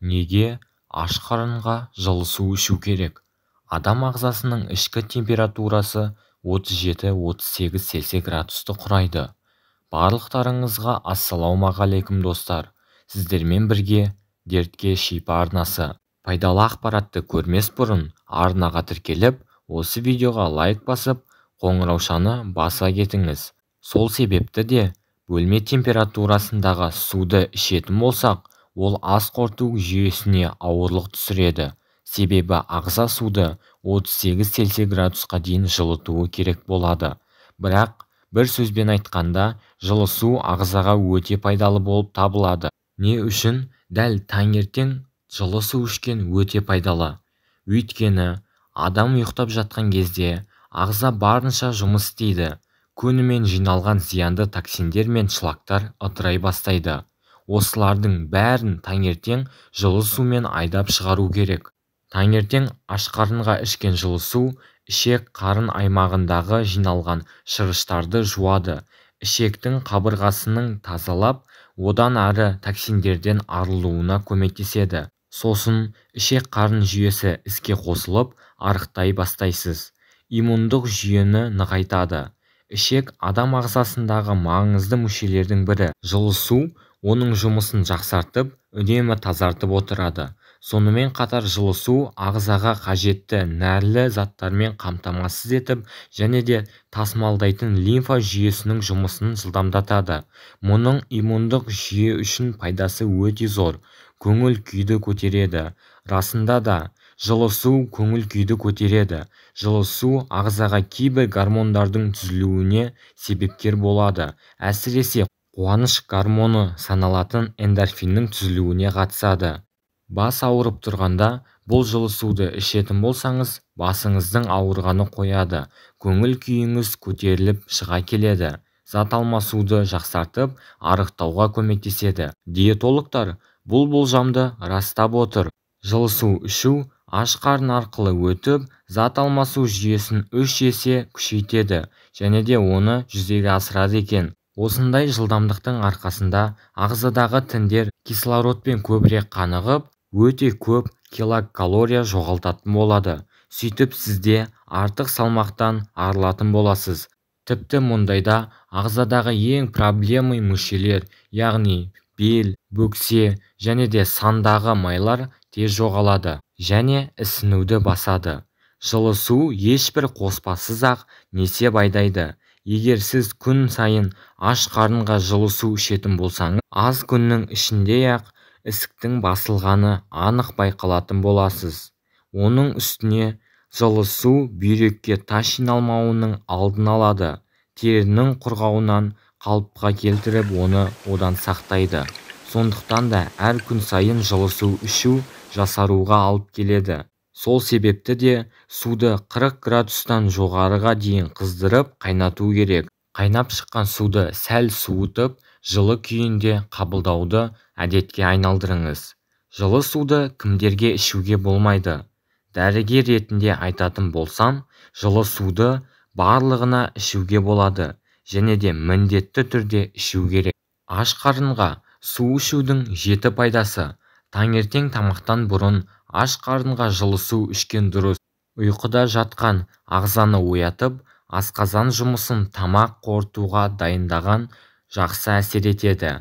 Неге аш қарынға жылы су ішу керек? Адам ағзасының ішкі температурасы 37-38 Цельсия градусты құрайды. Барлықтарыңызға ассалаумағалейкум, достар! Сіздермен бірге Дертке шипа арнасы. Пайдалы ақпаратты көрмес бұрын арнаға тіркеліп, осы видеоға лайк басып, қоңыраушаны баса кетіңіз. Сол себепті де бөлме температурасындағы суды ішетін болсақ, ол ас қорыту жүйесіне ауырлық түсіреді. Себебі ағза суды 38 Цельсия градусқа дейін жылытуы керек болады. Бірақ бір сөзбен айтқанда, жылы су ағзаға өте пайдалы болып табылады. Не үшін дәл таңертең жылы су ішкен өте пайдалы? Өйткені адам ұйықтап жатқан кезде ағза барынша жұмыс істейді. Күнімен жиналған зиянды токсиндер мен шлактар ыдырай бастайды. Осылардың бәрін таңертең жылы сумен айдап шығару керек. Таңертең аш қарынға ішкен жылы су ішек-қарын аймағындағы жиналған шырыштарды жуады, ішектің қабырғасының тазалап, одан ары токсиндерден арылуына көмектеседі. Сосын ішек-қарын жүйесі іске қосылып, арықтай бастайсыз. Иммундық жүйені нығайтады. Ішек адам ағзасындағы маңызды мүшелердің бірі. Жылы су оның жұмысын жақсартып, үнемі тазартып отырады. Сонымен қатар жылы су ағзаға қажетті нәрлі заттармен қамтамасыз етіп, және де тасымалдайтын лимфа жүйесінің жұмысын жылдамдатады. Мұның иммундық жүйе үшін пайдасы өте зор. Көңіл күйді көтереді. Расында да, жылы су көңіл күйді көтереді. Жылы су ағзаға кейбір гормондардың түзілуіне себепкер болады. Әсіресе қуаныш гормоны саналатын эндорфиннің түзілуіне қатысады. Бас ауырып тұрғанда бұл жылы суды ішетін болсаңыз, басыңыздың ауырғаны қояды, көңіл күйіңіз көтеріліп шыға келеді. Зат алмасуды жақсартып, арықтауға көмектеседі. Диетологтар бұл болжамды растап отыр. Жылы су ішу аш қарын арқылы өтіп, зат алмасу жүйесін 3 есе күшейтеді және де оны жүзеге асырады екен. Осындай жылдамдықтың арқасында ағзадағы тіндер кислородпен көбірек қанығып, өте көп килокалория жоғалтатын болады. Сөйтіп сізде артық салмақтан арылатын боласыз. Тіпті мұндайда ағзадағы ең проблемалы мүшелер, яғни бел, бөксе және де сандағы майлар тез жоғалады және ісінуді басады. Жылы су ешбір қоспасыз-ақ несеп айдайды. Егер сіз күн сайын аш қарынға жылы су ішетін болсаңыз, аз күннің ішінде-ақ ісіктің басылғаны анық байқалатын боласыз. Оның үстіне жылы су бүйрекке тас жиналмауының алдын алады, терінің құрғауынан қалыпқа келтіріп, оны одан сақтайды. Сондықтан да әр күн сайын жылы су ішу жасаруға алып келеді. Сол себепті де суды 40 градустан жоғарыға дейін қыздырып қайнату керек. Қайнап шыққан суды сәл суытып, жылы күйінде қабылдауды әдетке айналдырыңыз. Жылы суды кімдерге ішуге болмайды? Дәрігер ретінде айтатын болсам, жылы суды барлығына ішуге болады және де міндетті түрде ішу керек. Аш қарынға су ішудің 7 пайдасы. Таңертең тамақтан бұрын аш қарынға жылы су ішкен дұрыс. Ұйқыда жатқан ағзаны оятып, асқазан жұмысын тамақ қорытуға дайындаған жақсы әсер етеді.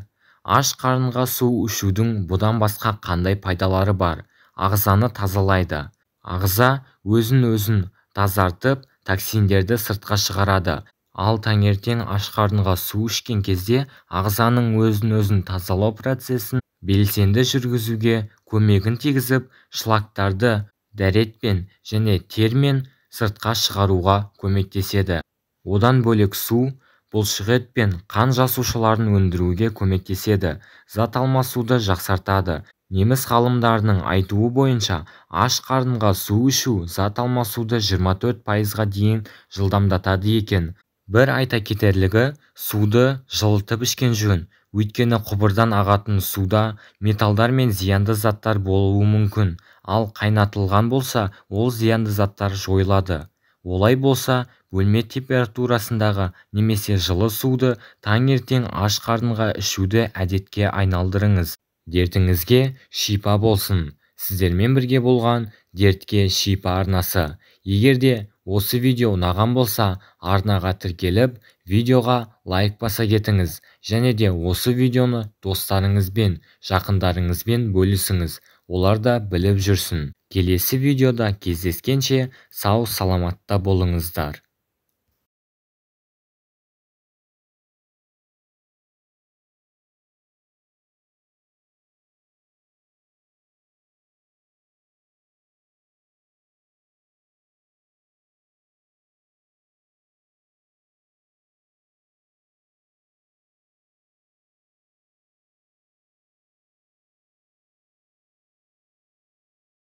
Аш қарынға су ішудің бұдан басқа қандай пайдалары бар? Ағзаны тазалайды. Ағза өзін-өзін тазартып, токсиндерді сыртқа шығарады. Ал таңертең аш қарынға су ішкен кезде ағзаның өзін-өзін тазалау процесін белсенді жүргізуге көмегін тигізіп, шлактарды дәретпен және термен сыртқа шығаруға көмектеседі. Одан бөлек су бұлшықет пен қан жасушаларын өндіруге көмектеседі, зат алмасуды жақсартады. Неміс ғалымдарының айтуы бойынша, аш қарынға су ішу зат алмасуды 24%-ға дейін жылдамдатады екен. Бір айта кетерлігі, суды жылытып ішкен жөн. Өйткені құбырдан ағатын суда металдар мен зиянды заттар болуы мүмкін, ал қайнатылған болса, ол зиянды заттар жойылады. Олай болса, бөлме температурасындағы немесе жылы суды таңертең аш қарынға ішуді әдетке айналдырыңыз. Дертіңізге шипа болсын. Сіздермен бірге болған Дертке шипа арнасы. Егер де осы видео ұнаған болса, арнаға тіркеліп, видеоға лайк баса кетіңіз. Және де осы видеоны достарыңызбен, жақындарыңызбен бөлісіңіз. Олар да біліп жүрсін. Келесі видеода кездескенше сау саламатта болыңыздар.